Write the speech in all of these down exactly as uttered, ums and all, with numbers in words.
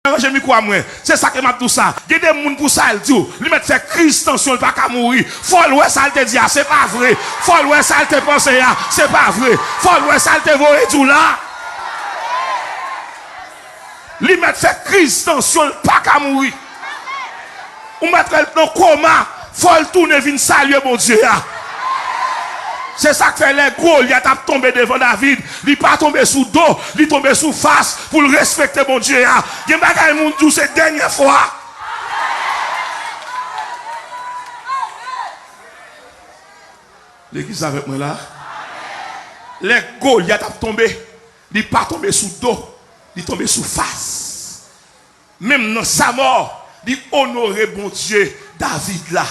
Ranje mikwo a mwen. Se sa ke m ap di w sa. Gen de moun pou sa l di w. Li mèt fè kriz tansyon, l pa ka mouri. Fò l wè sa l te di a, se pa vre. Fò l wè sa l te panse a, se pa vre. Fò l wè sa l te voye di w la. Li mèt fè kriz tansyon, l pa ka mouri. Ou mèt wè l nan koma, fò l tounen vin salye Bondye a. Se sa k fè lè Golyat ap tonbe devan David, li pa tonbe sou do, li tonbe sou fas pou l respekte Bondye a. Gen bagay moun di w se dènye fwa. Legliz avèk mwen la? Lè Golyat ap tonbe, li pa tonbe sou do, li tonbe sou fas. Menm nan sa mò, li onore Bondye David la.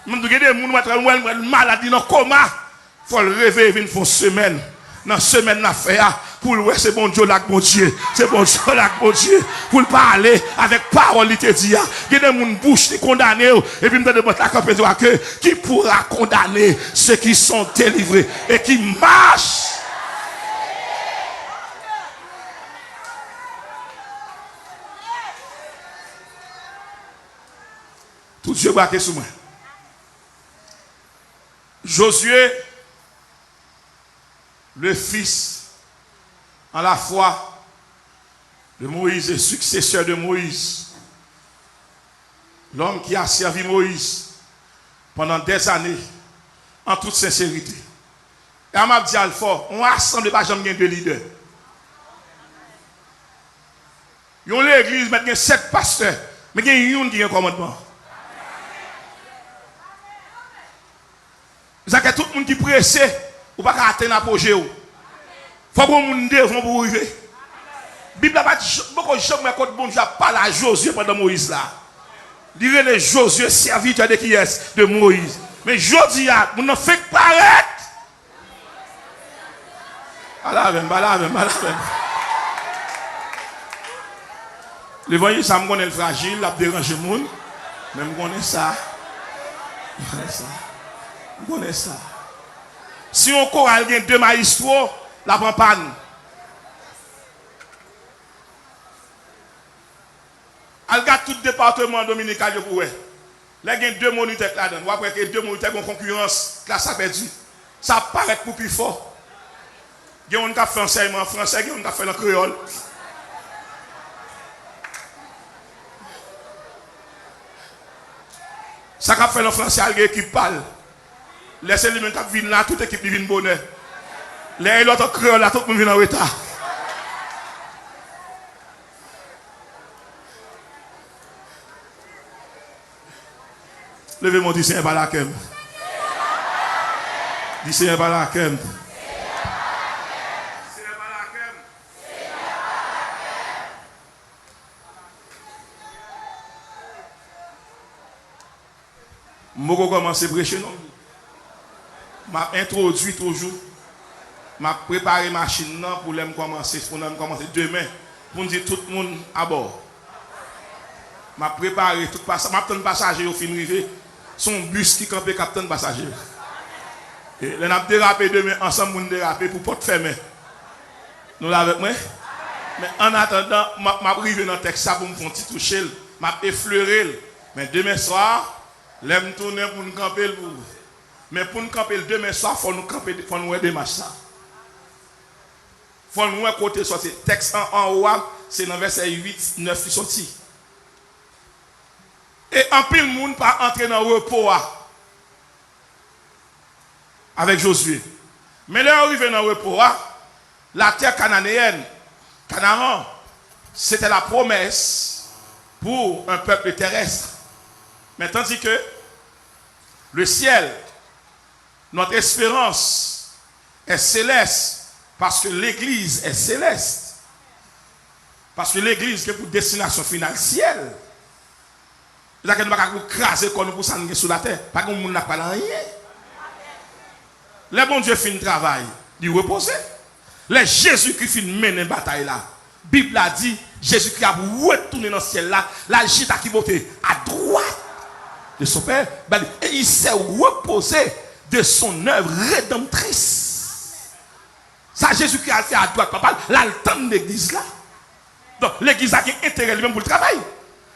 Menm tou gen de moun, mwen, mwen, mwen malad, li nan koma. Fò l reveye vin fè yon semèn. Nan semèn l ap fè a, pou l wè se Bondye w lage Bondye. Se Bondye w lage Bondye. Pou l pale avèk pawòl li te di a. Gen de moun bouch li kondane w. Epi m tande bòt la kanpe di w ke qui pourra condamner ceux qui sont délivrés et qui marchent. Tout zye brake sou mwen. Josué, le fils en la foi de Moïse et successeur de Moïse, l'homme qui a servi Moïse pendant des années en toute sincérité. E a m ap di a l fò, yon asanble pa janm gen de lidè. Yon legliz mèt gen sèt pastè, men gen youn ki gen kòmandman. Sa ke tout moun ki prese, ou pa ka atenn apoje w. Fòk yon moun devan pou w rive. Bib la pa t j-, poko janm wè kot Bondye ap pale a Jozye pandan Moyiz la. Li rele Jozye sèvitè de kiyès? De Moyiz. Men jodi a, moun nan fenk parèt. Pale avè m, pale avè m, pale avè m. Levanjil sa, m konnen l frajil, l ap deranje moun, men m konnen sa. M konnen sa. M konnen sa. Si yon koral gen de mayestwo, l ap an pàn. Al gad tout depatman Dominikal yo pou w wè. Lè gen de monitè k ladan l, w ap wè ke de monitè gen yon konkirans, klas la pèdi. Sa ap parèt pou pi fò. Gen youn k ap fè ansèyman an fransè, gen youn k ap fè l an kreyòl. Sa k ap fè l an fransè a, l gen ekip pa l. Lè se li menm k ap vin la, tout ekip li vin bonè. Lè e lòt an kreyòl la, tout moun vin an reta. Leve men w, di, Senyè, pale ak kè m. Di, Senyè, pale ak kè m. M poko kòmanse preche non. M ap entwodui toujou. M ap prepare machin nan pou lè m kòmanse, pou lè m kòmanse demen, pou n di tout moun abò. M ap prepare tout pasa-, m ap tann pasaje yo fin rive. Se yon bis ki kanpe k ap tann pasaje yo. E lè n ap derape demen, ansanm pou n derape pou pòt fèmen. Nou la avèk mwen? Men annatandan, m ap, m ap rive nan tèks sa pou m fè yon ti touche l. M ap eflere l. Men demen swa, lè m tounen pou n kanpe l pou, men pou n kanpe l demen swa, fò nou kanpe, fò nou wè demach sa. Fò nou wè kote l sòti. Tèks an, anwo a, se nan vèsè uit, nèf li sòti. E anpil moun pa antre nan repo a avèk Jozye. Men lè yo rive nan repo a, la terre cananéenne, Canaan, c'était la promesse pour un peuple terrestre. Mais tandis que le ciel, notre espérance est céleste, parce que l'église est céleste. Paske legliz gen pou destinasyon final syèl. Se sa ke nou pa ka pou kraze kò nou pou sa nou gen sou latè. Pa gen moun la k pral anyen. Lè Bondye fin travay, li repoze. Lè Jezikri fin mennen batay la, Bib la di, Jezikri ap retounen nan syèl la, l al chita ki bote? Adwat de son Pè. Bib la di, et il s'est reposé de son œuvre rédemptrice. Sa Jezikri al fè adwat Papa l, l al tann legliz la. Donk, legliz la gen enterè li menm pou l travay.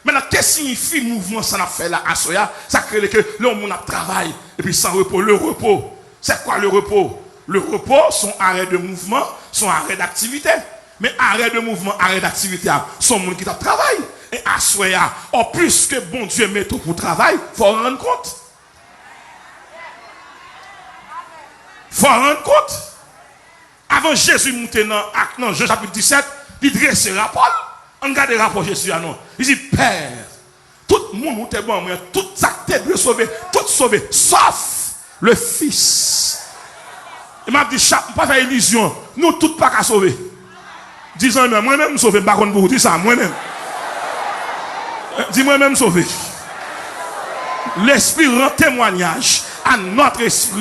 Mentnan, ke siyifi mouvman sa n ap fè la aswè a? Sa k rele ke lè yon moun ap travay, epi san repo, le repos. C'est quoi le repos? Le repos, se yon arè de mouvman, se yon arè daktivite. Men arè de mouvman, arè daktivite a, se yon moun ki t ap travay. E aswè a, o plis ke Bondye mete w pou travay, fò w rann kont. Fò w rann kont. Avan Jezi moute nan ak nan Jan chapit disèt, li drese rapò l. Ann gade rapò Jezi a non. Li di, Pè, tout moun ou te ban mwen, tout sa k te dwe sove, tout sove, sòf le Fis. E m ap di chak, m pa fè ilizyon, nou tout pa ka sove. Di zanmi an, mwen menm m sove, m pa konn pou ou, di sa, mwen menm. Di mwen menm m sove. Lespri ran temwanyaj a nòt espri.